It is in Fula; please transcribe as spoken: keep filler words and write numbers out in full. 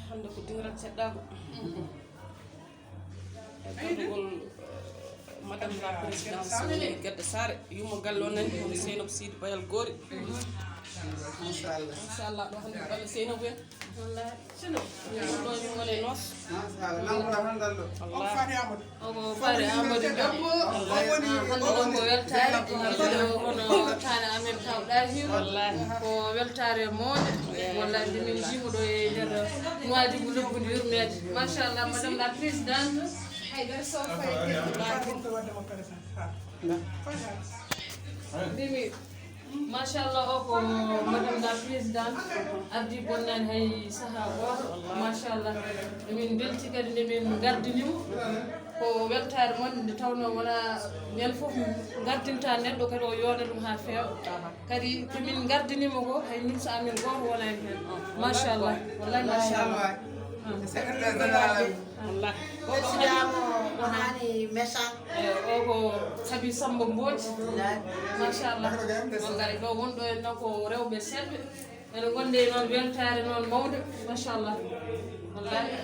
Hannde ko diŋral ceɗɗaago. E darnugol, eh, Madame la Présidente Sow Gadda Saare, yumma galle o nani, hono Seynabou Sidi Bayal Goori. Machallah. Machallah, ɗo hannde ko galle Seynabou en. Ɗo min ngoni e noos. Machallah. Nan ko nan ɗo. Wallahi. O ko Faare Amadou Debbo, o woni, hannde noon ko weltaare, kono taane amen kaw Ɗahiru, ko weltaare moonde, walla nde min njiimo ɗo e nder Nouadhibou lobbundi yurmeede. Machallah, Madame la Présidente. Haydara Sow Faye, ko wadde mo présent. Mimi. Machallah, o ko Madame la Présidente, ardi bonnani hay saha gooto. Machallah, emin mbelti kadi nde min ngardini mo. Ko weltaare mon nde tawnoo wonaa men fof ngardinta neɗɗo, kadi o yooɗa ɗum haa feewa. Kadi ko min ngardini mo ko, hay numsa amen gooto wonani heen. Machallah, wallahi machallah. Secrétaire général. Wallahi. Président o wonani méchant. Eh, o ko Habi Samba Mbodj. Machallah. Wallahi, ɗo wonɗo en noon ko rewɓe selɓe. Ene ngonde noon weltaare noon mawde. Machallah. Wallahi.